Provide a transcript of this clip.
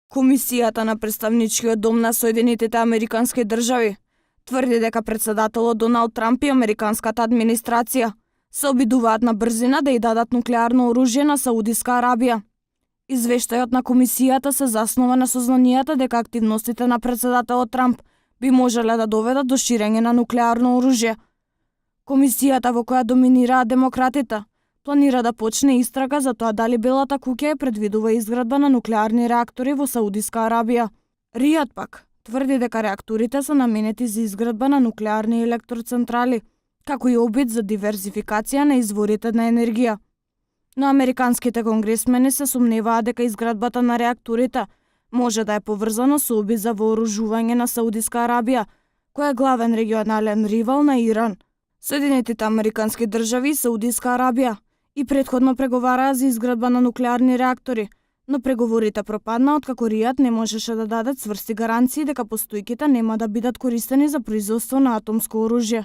Комисијата на Представничкиот дом на Соединетите Американски држави тврди дека претседателот Доналд Трамп и американската администрација се обидуваат на брзина да ја дадат нуклеарно оружје на Саудиска Арабија. Извештајот на комисијата се заснова на сознанијата дека активностите на претседателот Трамп би можеле да доведат до ширење на нуклеарно оружје. Комисијата, во која доминираат демократите, планира да почне истрага за тоа дали Белата куќа предвидува изградба на нуклеарни реактори во Саудиска Арабија. Ријад пак тврди дека реакторите се наменети за изградба на нуклеарни електроцентрали, како и обид за диверзификација на изворите на енергија. Но американските конгресмени се сомневаат дека изградбата на реакторите може да е поврзано со обид за вооружување на Саудиска Арабија, која е главен регионален ривал на Иран. Соединетите Американски држави и Саудиска Арабија и претходно преговараа за изградба на нуклеарни реактори, но преговорите пропадна откако Ријад не можеше да даде цврсти гаранции дека постојките нема да бидат користени за производство на атомско оружје.